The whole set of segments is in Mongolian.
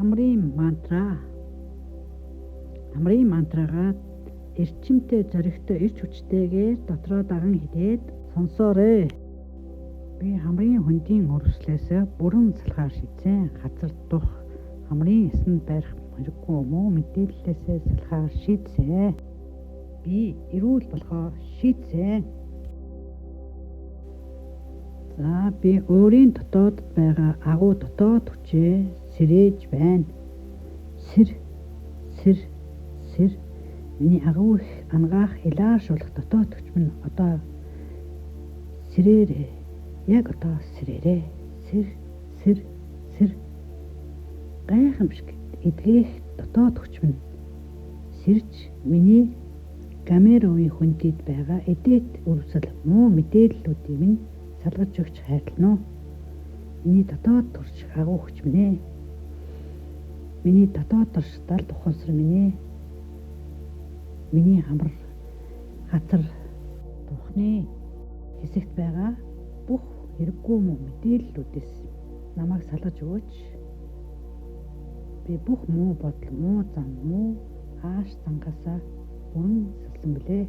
Хамрын мантра. Хамрын мантрагаа эрчимтэй, зоригтой, эрч хүчтэйгээр дотроо даган хилээд сонсоорой. Би хамрын хөндийн өрөвслөөс бүрэн салахаар шийдсэн. Хазар дух хамрын ясанд барих хэрэггүй муу мэдээллээсээ салахаар шийдсэн. Би эрүүл болохоор шийдсэн. За би өөрийн дотоодод байгаа агуу дотоод хүчээ сэрээж байна. Сэр сэр сэр миний агуу их ангаах илааршуулах дотоод хүч минь одоо сэрээрээ. Яг одоо сэрээрээ. Сэр сэр сэр гайхамшиг эдгээх дотоод хүч минь сэрж миний Гамеровын хөндийд байгаа эдээд өрөвсөл муу мэдээллүүдийг минь салгаж өгч хайрлана уу? Миний дотоод турших агуу хүч минь ээ. Миний дотоод турших далд ухамсар минь ээ. Миний хамар хацар тухны хэсэгт байгаа бүх хэрэггүй муу мэдээллүүдээс намайг салгаж өгөөч. Би бүх муу бодол, муу зан, муу ааш зангаасаа бүрэн салсан билээ.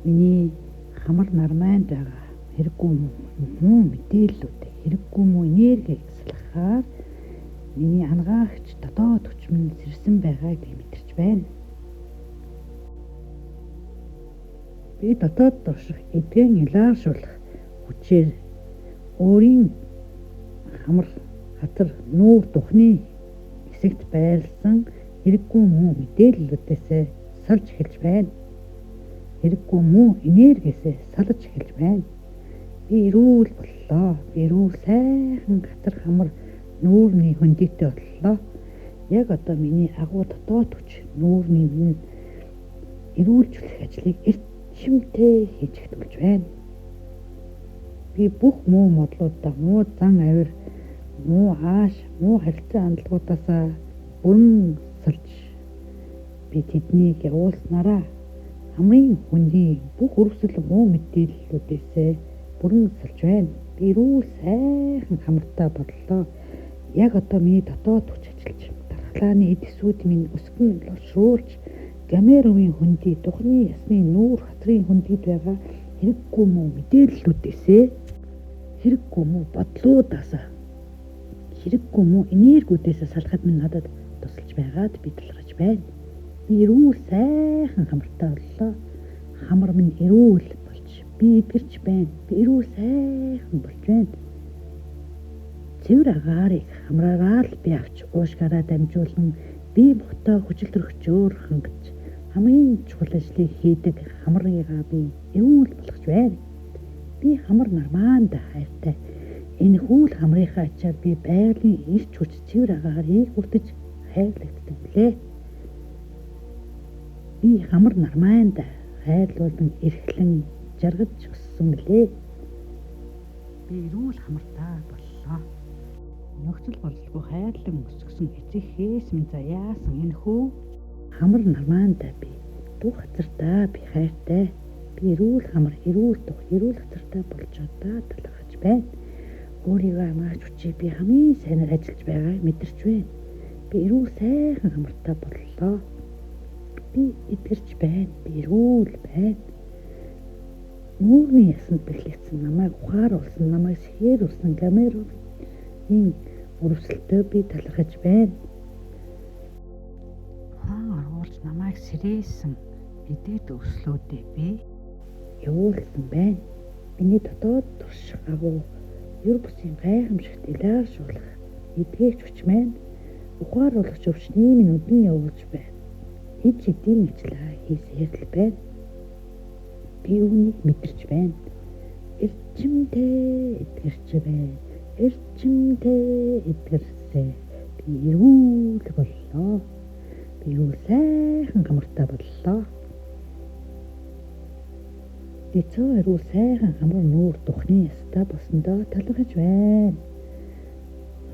Миний хамар нармайнд байгаа хэрэггүй муу мэдээллүүдийг, хэрэггүй муу энергийг салгахаар миний ангаагч дотоод хүч минь сэрсэн байгааг би мэдэрч байна. Би дотоод турших эдгэн илааршуулах хүчээр өөрийн хамар хатар нүүр духны хэсэгт байрлсан хэрэггүй муу мэдээллүүдээс салж эхэлж байна. Хэрэггүй муу энергиэсээ салж эхэлж байна. Би эрүүл боллоо. Би эрүүл сайхан хатар хамар нүүрний хөндийтэй боллоо. Яг одоо миний агуу дотоод хүч нүүрний минь эрүүлжүүлэх ажлыг эрчимтэй хийж эхэлж байна. Би бүх муу модлуудаа, муу зан авир, муу ааш, муу харилцан хандлагуудаасаа бүрэн салж би тэднийг явуулснараа хамрын хүний бүх өрөвсөл муу мэдээллүүдээсээ бүрэн салж байна. Би эрүүл сайхан хамартай боллоо. Яг одоо миний дотоод хүч ажиллаж, дархлааны эд эсүүд минь өсгөн лошруулж Гамеровын хөндий духны ясны нүүр хатрын хөндийд байгаа хэрэггүй муу мэдээллүүдээсээ, хэрэггүй муу бодлуудаасаа, хэрэггүй муу энергиудээсээ салахад минь надад тусалж байгаад би талархаж байна. Би эрүүл сайхан хамартай боллоо. Хамар минь эрүүл болж би эдгэрч байна. Би эрүүл сайхан болж байна. Цэвэр агаарыг хамраараа л би авч уушгаараа дамжуулан би бухтаа хүчил төрөгчөөр хангаж хамгийн чухал ажлыг хийдэг хамрыгаа би эрүүл болгож байна. Би хамар нармаанд хайртай. Энэ хүүл хамрынхаа ачаар би байгалийн эрч хүч цэвэр агаарыг бүрдэж хайрлагддаг билээ. Би хамар нармаанд хайрлуулан эрхлэн жаргаж өссөн билээ. Би эрүүл хамартай боллоо. Нөхцөл бололгүй хайрлан өсгсөн эцэгхээс минь заяасан энэ хүү хамар нармаанд би бүх хацартаа би хайртай. Би эрүүл хамар, эрүүл дух, эрүүл хацартай болж одоо талархаж байна. Өөрийгөө амгаач хүчийг би хамгийн сайнаар ажиллаж байгааг мэдэрч байна. Би эрүүл сайхан хамартай боллоо. Би эдгэрч байна. Би эрүүл байна. Нүүрний ясанд бэлэгдсэн намайг ухааруулсан, намайг сэхээрүүлсэн Гамеровын өрөвсөлтөө би талархаж байна. Ухаан оруулж намайг сэрээсэн эдээд өрслүүдээ би явуулсан байна. Миний дотоод турших агуу ер бусын гайхамшигт илааршуулах эдгээгч хүч маань ухааруулагч өвчний минь үдэн явуулж байна. Ид эдийн ажиллагаа хийсээр л байна. Би үүнийг мэдэрч байна. Эрчимтэй эдгэрч байна. Эрчимтэй эдгэрсээ. Би эрүүл боллоо. Би эрүүл сайхан хамартай боллоо. Би цоо эрүүл сайхан хамар нүүр духны ястай болсондоо талархаж байна.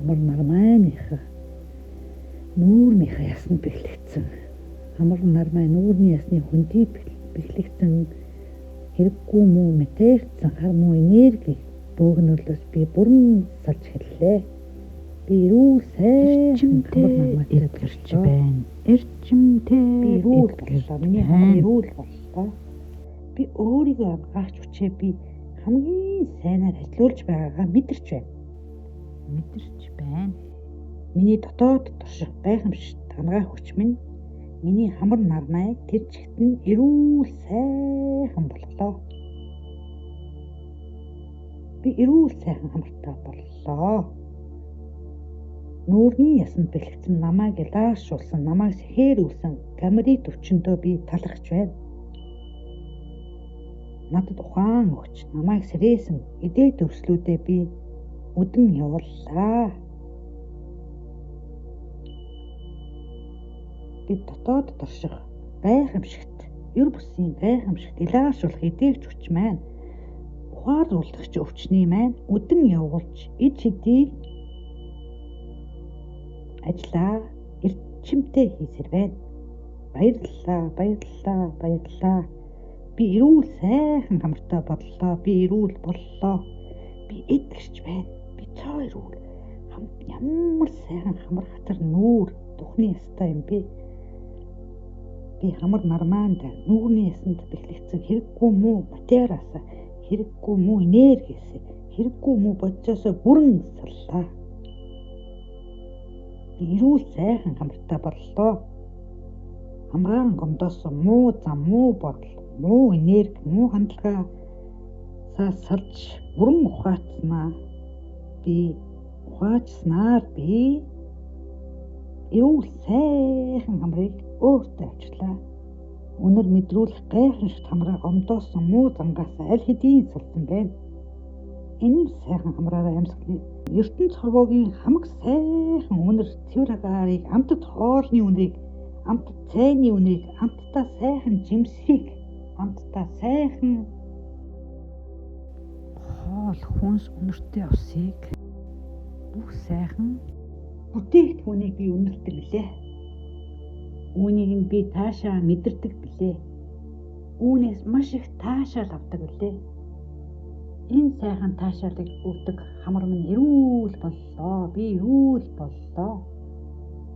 Хамар нармайныхаа нүүрнийхээ ясанд бэлэгдсэн. Хамар нармай нүүрний ясны хөндийд бэлэгдсэн хэрэггүй муу материцсан хар муу энерги бөөгнөрлөөс би бүрэн салж эхэллээ. Би эрүүл сайхан хамар Эрчимтэй нармайтай эдгэрч боллоо. байна. Эрчимтэй Би эрүүл эдгэрч боллоо. Миний хамар байна. эрүүл боллоо. Би өөрийгөө ангаач хүчээ би хамгийн сайнаар ажилуулж байгаагаа мэдэрч байна. Мэдэрч байна. Миний дотоод турших гайхамшигт анагаах хүч минь миний хамар нармайг тэр чигт нь эрүүл сайхан болголоо. Би эрүүл сайхан хамартай боллоо. Нүүрний ясанд бэлэгдсэн намайг ялаашуулсан, намайг сэхээрүүлсэн гамрит өвчнөдөө би талархаж байна. Надад ухаан өгч, намайг сэрээсэн эдээ төвслүүдээ би үдэн явууллаа. Би дотоод турших гайхамшигт, ер бусын гайхамшигт илаашуулах эдээгч хүч маань ухааруулагч өвчний маань үдэн явуулж ид шидийг ажлаа эрчимтэй хийсээр байна. Баярлалаа, баярлалаа, баярлалаа. Би эрүүл сайхан хамартай боллоо. Би эрүүл боллоо. Би эдгэрч байна. Би цоо эрүүл. Ямар сайхан хамар хатар нүүр духны ястай юм бэ? Би хамар нармаанд нүүрний ясанд бэхлэгдсэн хэрэггүй муу материараас, хэрэггүй муу энергиэс, хэрэггүй муу бодисоос бүрэн саллаа. Би эрүүл сайхан хамартай боллоо. Хамраан гомдоосон муу зам, муу бодол, муу энерги, муу хандлагаасаа салж бүрэн ухаацснаа. Би ухаачснаар би эрүүл сайхан хамрыг өөртөө авчирлаа. Үнэр мэдрүүлэх гайхамшигт хамраа гомдоосон муу зангаас аль хэдийн салсан байна. Энэ сайхан хамраараа амьсгалыг ертөнц хорвоогийн хамаг сайхан үнэр цэвэр агаарыг, амтд хоолны үнэрийг, амт цайны үнэрийг, амттай сайхан жимсийг, амттай сайхан Хоол хүнс үнэртэй усыг бүх сайхан бүтээгдэхүүнийг би үнэлдэг билээ. Үүнийг нь би таашаа мэдэрдэг билээ. Үүнээс маш их таашаал авдаг билээ. Энэ сайхан таашаалыг өгдөг хамар минь эрүүл боллоо. Би эрүүл боллоо.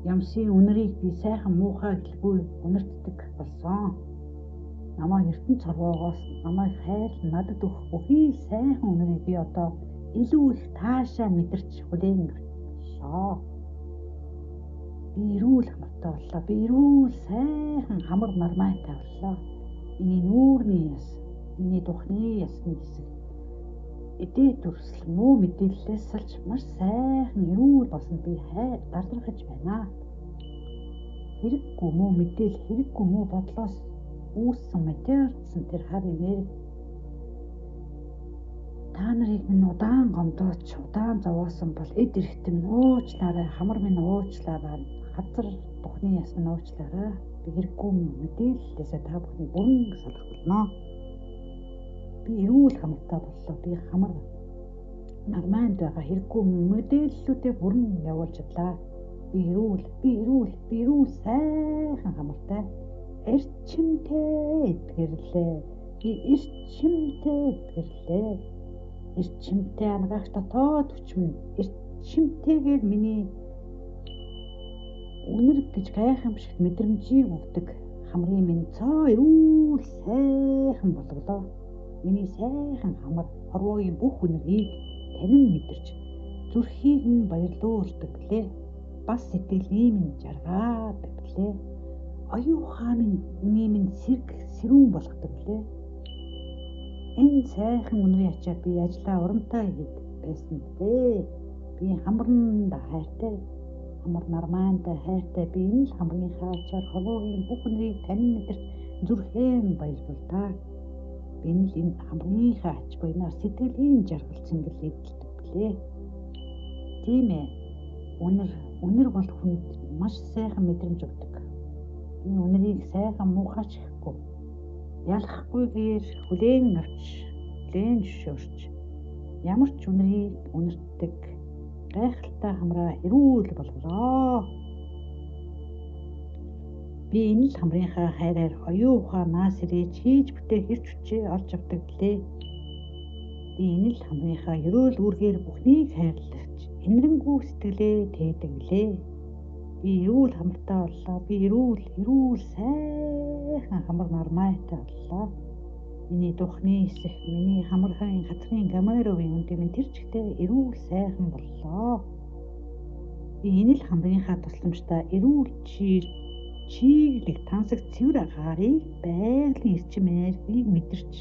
Ямсын үнэрийг би сайхан муухай гэлгүй үнэртдэг болсон. Намайг ертөнц хорвоогоос намайг хайрлан надад өгөх бүхий сайхан үнэрийг би одоо илүү их таашаа мэдэрч хүлээн авчлаа. Би эрүүл хамартай боллоо. Би эрүүл сайхан хамар нармайтай боллоо. Миний нүүрний яс, миний духны ясны хэсэг эдээ дүрсэл муу мэдээллээс салж маш сайхан эрүүл болсонд би дадлахаж байна. Хэрэггүй муу мэдээлэл, хэрэггүй муу бодлоос үүссэн материалсан тэр хар энерги та нарыг минь удаан гомдооч, удаан зовоосон бол эд эрхтэн уучлаарай, хамар минь уучлаарай, хазар духны яс минь уучлаарай. Би хэрэггүй мэдээллээсээ та бүхний бүрэн салах болно. Би эрүүл хамартай боллоо. Би хамар нармайнд байгаа хэрэггүй мэдээллүүдээ бүрэн явуулж чадлаа. Би эрүүл, би эрүүл, би эрүүл сайхан хамартай. Эрчимтэй эдгэрлээ. Би эрчимтэй эдгэрлээ. Эрчимтэй анагаах дотоод хүч минь эрчимтэйгээр миний үнэр гэж гайхамшигт мэдрэмжийг өгдөг хамрын минь цоо эрүүл сайхан болголоо. Миний сайхан хамар хорвоогийн бүх үнэрийг танин мэдэрч зүрхийг нь баярлуулдаг билээ. Бас сэтгэлийн минь жаргаадаг билээ. Оюун ухааны минь сэрэг сэрүүн болгодог билээ. Энэ сайхан үнэрийн ачаар би ажлаа урамтай хийдэг байсан билээ. Би хамранд хайртай, хамар нармаанд хайртай. Би энэ л хамрынхаа ачаар хорвоогийн бүх үнэрийг танин мэдэрч зүрхээн баярлуулдаг. Би энэ л энэ хамрынхаа ач буянаар сэтгэлийн жаргал цэнгэл эдэлдэг билээ. Тийм ээ. Үнэр бол хүнд маш сайхан мэдрэмж өгдөг. Би үнэрийг сайхан муухайч гэхгүй, ялахгүйгээр хүлээн авч, хүлээн зөвшөөрч ямар ч үнэрийг үнэртдэг гайхалтай хамраа эрүүл болголоо. Би энэ л хамрынхаа хайраар оюун ухаан наас ирээж хийж бүтээх эрч хүчээ олж авдаг билээ. Би энэ л хамрынхаа ерөөл үүргээр бүхнийг хайрлагч Энэрэнгүй сэтгэлээ тээдэглээ. Би эрүүл хамартай боллоо. Би эрүүл сайхан хамар нармайтай боллоо. Миний духны эсэх, миний хамархан хацрын Гомеровын үндэ минь тэр чигтээ эрүүл сайхан боллоо. Би энэ л хамрынхаа тусламжтай эрүүл чиглэг тансаг цэвэр агаарыг байгалийн эрчим энергийг мэдэрч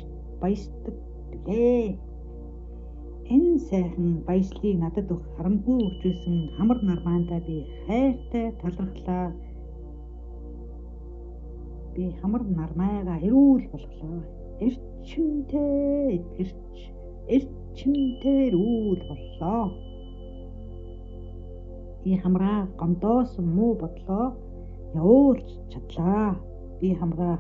баясдаг билээ. Энэ сайхан баяслалыг надад өгөх харамгүй өгчөөсөн хамар нармаандаа би хайртай талархлаа. Би хамар нармайгаа эрүүл болголоо. Эрчимтэй эдгэрч, эрчимтэй эрүүл боллоо. Би хамраа гомдоосон муу бодлоо явуулж чадлаа. Би хамраа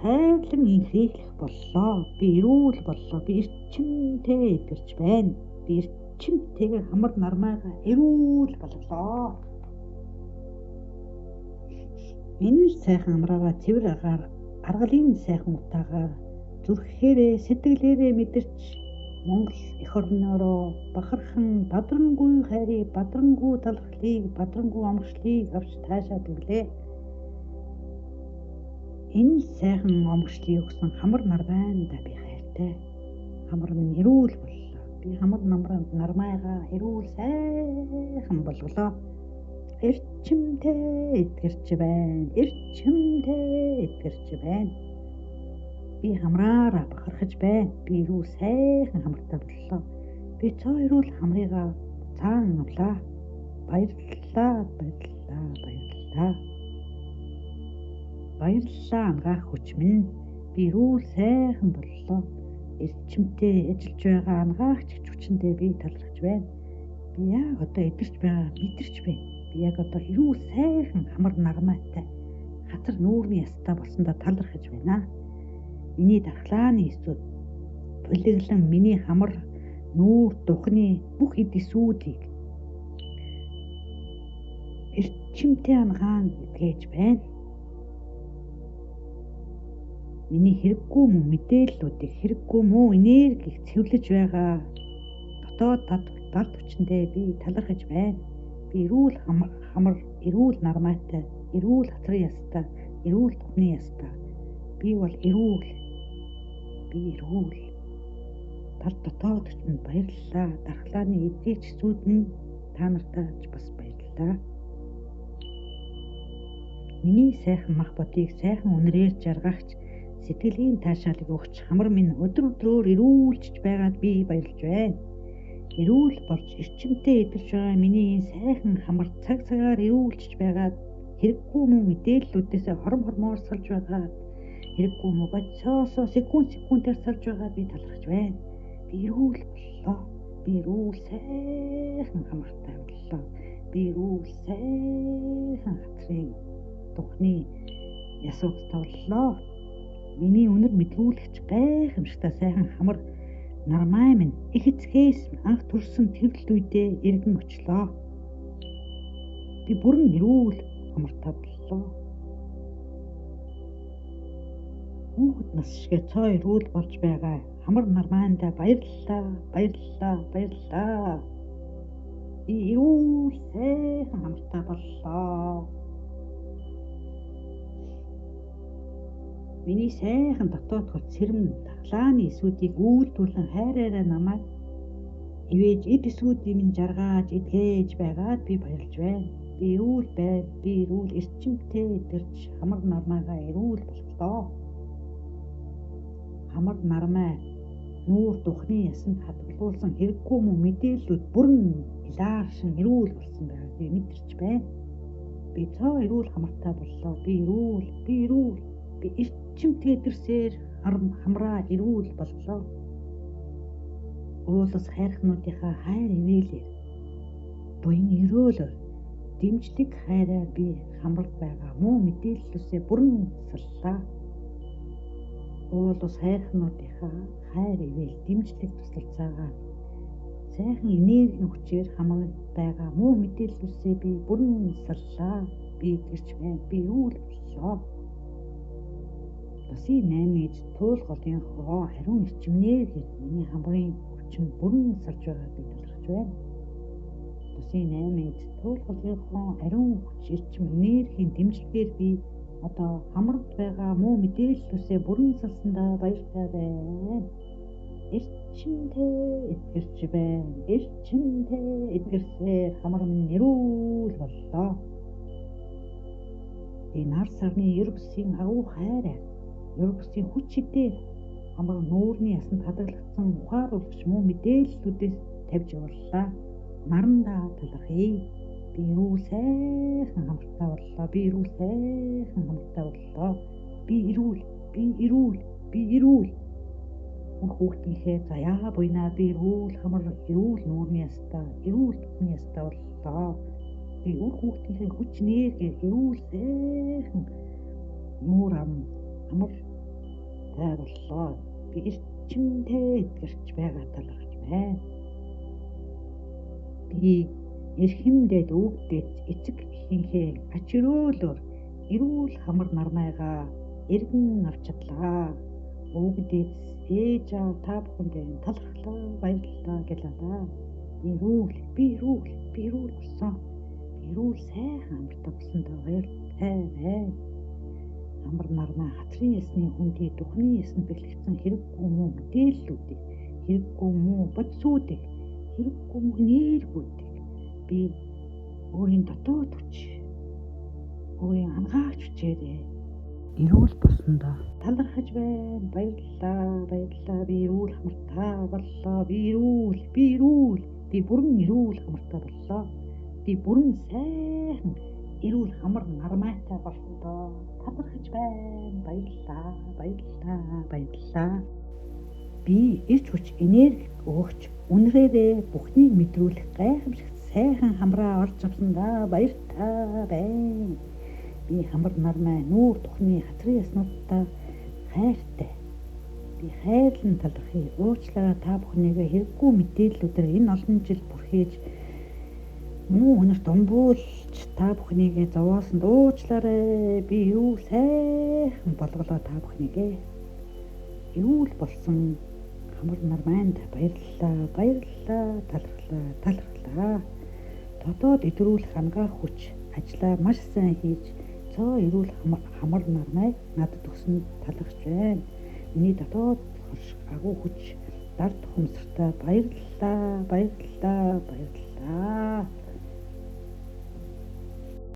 хайрлан инхрийлэх боллоо. Би эрүүл боллоо. Би эрчимтэй эдгэрч байна. Би эрчимтэйгээр хамар нармайгаа эрүүл болголоо. Энэ л сайхан амраараа цэвэр агаар аргалын сайхан утаагаар зүрхээрээ сэтгэлээрээ мэдэрч Монгол эх орноороо бахархан бадрангүй хайрыг, бадрангүй талархлыг, бадрангүй онгошлыг авч таашаад өглөө. Энэ сайхан онгошлыг өгсөн хамар нармайндаа би хайртай. Хамар минь эрүүл боллоо. Би хамар нармайгаа эрүүл сайхан болголоо. Эрчимтэй эдгэрч байна. Эрчимтэй эдгэрч байна. Би хамраараа бахархаж байна. Би эрүүл сайхан хамартай боллоо. Би цоо эрүүл хамрыгаа цаан авлаа. Баярлалаа, баярлалаа, баярлалаа. Баярлалаа ангаах хүч минь. Би эрүүл сайхан боллоо. Эрчимтэй ажиллаж байгаа ангаагч хүчэндээ би талархаж байна. Би яг одоо эдгэрч байгаа мэдэрч байна. Би яг одоо эрүүл сайхан хамар нармайтай хацар нүүрний ястай болсондоо талархаж байна. Миний дархлааны эсүүд булиглан миний хамар нүүр духны бүх эд эсүүдийг эрчимтэй ангаан эдгэж байна. Миний хэрэггүй муу мэдээллүүдийг, хэрэггүй муу энергийг цэвэрлэж байгаа дотоод далд хүчэндээ би талархаж байна. Би эрүүл хамар, эрүүл нармайтай, эрүүл хацрын ястай, эрүүл духны ястай. Би бол эрүүл. Би эрүүл. Тал дотоод хүчэнд баярлалаа. Дархлааны эдгээч эсүүд нь та нартаа ч бас баярлалаа. Миний сайхан мах бодыг сайхан үнрээр жаргагч, сэтгэлийн таашаалыг өгч хамар минь өдөр өдрөөр эрүүлжж байгаад би баярлж байна. Эрүүл болж эрчимтэй эдгэрч байгаа миний энэ сайхан хамар цаг цагаар эрүүлжж байгаад хэрэггүй муу мэдээллүүдээс хором хормоор салж байгаад хэрэггүй муу бодисоосоо секунд секундээр салж байгаад би талархаж байна. Би эрүүл боллоо. Би эрүүл сайхан хамартай боллоо. Би эрүүл сайхан хацрын духны ясуудтай боллоо. Миний үнэр мэдрүүлэгч гайхамшигтай сайхан хамар нармай минь их эцгээс анх төрсөн тэрл үедээ эргэн очлоо. Би бүрэн эрүүл хамартай боллоо. Хүүхэд нас шигээ цоо эрүүл болж байгаа хамар нармайндаа баярлалаа, баярлалаа, баярлалаа. Би эрүүл сайхан хамартай боллоо. Миний сайхан дотоод хүч сэрэм дархлааны эсүүдийг үйлдвэрлэн хайраараа намайг ивэж эд эсүүдийг минь жаргааж эдгэж байгаад би баярлж байна. Би эрүүл байв. Би эрүүл эрчимтэй эдгэрч хамар нармайгаа эрүүл болголоо. Хамар нармай нүүр духны ясанд хадгалуулсан хэрэггүй муу мэдээллүүд бүрэн илааршин эрүүл болсон байгааг би мэдэрч байна. Би цоо эрүүл хамартай боллоо. Би эрүүл, би эрүүл. Би эрчимтэй эдгэрсээр хамраа эрүүл боллоо. Уулас хайрхнуудынхаа хайр ивээлээр буян эрөөлөөр дэмжлэг хайраар би хамрад байгаа муу мэдээллээсээ бүрэн саллаа. Уулус хайрхнуудынхаа хайр ивэл дэмжлэг туслалцаагаар сайхан энергийн хүчээр хамрад байгаа муу мэдээллээсээ би бүрэн саллаа. Би эдгэрч байна. Би эрүүл боллоо. Лусын 8 ээж туул голын хороо хариу эрчимнээр миний хамрын хүчин бүрэн сарж байгаа би талархаж байна. Тусын 8-нд туулгалынхон ариун хүч эрчим энергийн дэмжлэгээр би одоо хамард байгаа муу мэдээллүүсээ бүрэн салсандаа баяртай байна. Эрчимтэй эдгэрч байна. Эрчимтэй эдгэрсээр хамар минь эрүүл боллоо. Би нар сарны ер бусын агуу хайраар, ер бусын хүч хэдээр хамар нүүрний ясанд хадгалагдсан ухааруулагч муу мэдээллүүдээс тавьж явууллаа. Нарандаа талархъя. Би эрүүл сайхан хамартай боллоо. Би эрүүл сайхан хамартай боллоо. Би эрүүл, би эрүүл, би эрүүл. Үр хүүхдийнхээ заяа буйнаа би эрүүл хамар, эрүүл нүүрний ястай, эрүүл тухны ястай боллоо. Би үр хүүхдийнхээ хүч нэргээр эрүүл сайхан нүүр ам амар тай боллоо. Би эрчимтэй эдгэрч байгаа талархаж байна. Би эрхэмдээд өвгдээд эцэг эхийнхээ ач өрөөлөөр эрүүл хамар нармайгаа эргэн авч чадлаа. Өвгдээд ээж аав та бүхэндээ талархлаа, баярлалаа гэлээ. Би эрүүл, би эрүүл, би эрүүл болсон. Би эрүүл сайхан амартай болсондоо баяртай байна. Амар нармай хацрын ясны хүндий духны ясанд бэлэгдсэн хэрэггүй муу мэдээллүүдийг, хэрэггүй муу бодисуудыг, хэрэггүй муу энергиудыг би өөрийн дотоод хүч, өөрийн ангаач хүчээрээ эрүүл болсондоо талархаж байна. Баярлалаа, баярлалаа. Би эрүүл хамартай боллоо. Би эрүүл, би эрүүл, би бүрэн эрүүл хамартай боллоо. Би бүрэн сайхан эрүүл хамар нармайтай болсондоо талархаж байна. Баярлалаа, баярлалаа, баярлалаа. Би эрч хүч энерги өгөгч үнрээрээ бүхнийг мэдрүүлэх гайхамшигт сайхан хамраа орж авсандаа баяртай байна. Би хамар нармай нүүр тухны хацрын яснуудтай хайртай. Би хайрлан талархъя. Уучлаарай та бүхнийгээ хэрэггүй мэдээллүүдээр энэ олон жил бүрхээж муу үнэрт умбуулж та бүхнийгээ зовоосонд уучлаарай. Би эрүүл сайхан болголоо та бүхнийгээ. Эрүүл болсон хамар нармайнд баярлалаа, баярлалаа, талархлаа, талархлаа. Дотоод идрүүлэх ангаах хүч ажлаа маш сайн хийж цоо эрүүл хамар нармайг надад өгсөн талархаж байна. Миний дотоод хорших агуу хүч дар тухамсартай баярлалаа, баярлалаа, баярлалаа.